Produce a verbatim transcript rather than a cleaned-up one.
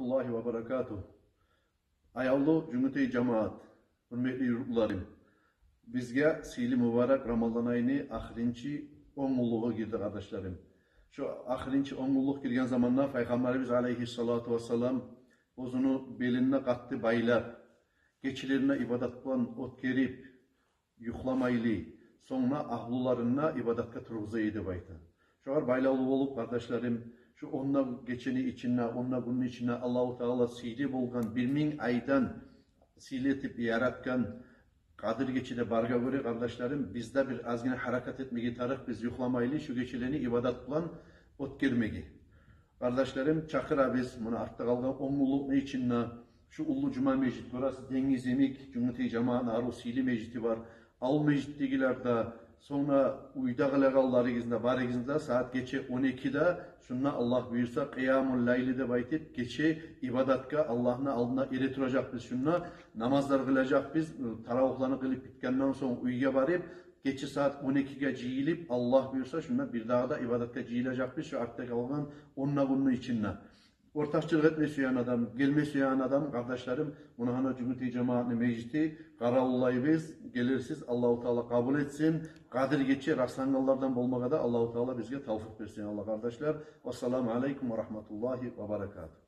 Аллагьи ва баракатугь. Аявлу Жюнгютей жамаат, гьюрметли юртлуларым. Бизге сыйлы мубарак Рамазан айны ахырынчы он гюнлюгю гирди, къардашларым. Шу ахырынчы он гюнлюк гирген заманда Пайхаммарыбыз алайгьиссалату вассалам оьзюню белине къатты байлап, гечелерин ибадат булан оьтгерип, юхламайлы, сонг да агьлюлерин ибадатгъа тургъуза эди деп айта. Шогъар байлавлу болуп, къардашларым, шу он да гечени ичинде, он да гюнню ичинде Аллагьу Таала сыйлы болгъан, бир минг айдан сыйлы этип яратгъан Къадир гече де баргъа гёре, къардашларым, биз де бир азгъына гьаракат этмеге тарыкъбыз, юхламайлы шу гечелени ибадат булан оьтгермеге. Къардашларым, чакъырабыз, муна артда къалгъан он гюнлюкню ичинде шу уллу жума межит, гёресиз, денгиз йимик, Жюнгютей жамаатны арив сыйлы межити бар. Авул межитдегилер де, сонг да уьйде къылагъанларыгъыз да, барыгъыз да сагьат гече он экиде, шунда Аллагь буюрса, къиямул лайли деп айтып, гече ибадатгъа Аллагьны алдында эретуражакъбыз шунда. Намазлар къылажакъбыз, таравигьлени къылып битгенден сонг уьйге барып, гече сагьат он экиге жыйылып, Аллагь буюрса, шунда бир дагъы да ибадатгъа жыйылажакъбыз шу артда къалгъан он да гюнню ичинде. Ортакъчылыкъ этме сюеген адам, гелме сюеген адам, къардашларым, муна гьана Жюнгютей жамаатны межити, къаравуллайбыз, гелерсиз, Аллагьу Таала къабул этсин. Къадир гече раслангъанлардан болмагъа да Аллагьу Таала бизге тавфикъ берсин, Аллагь, къардашлар. Вассаламу алайкум ва рагьматуллагьи ва баракатугь.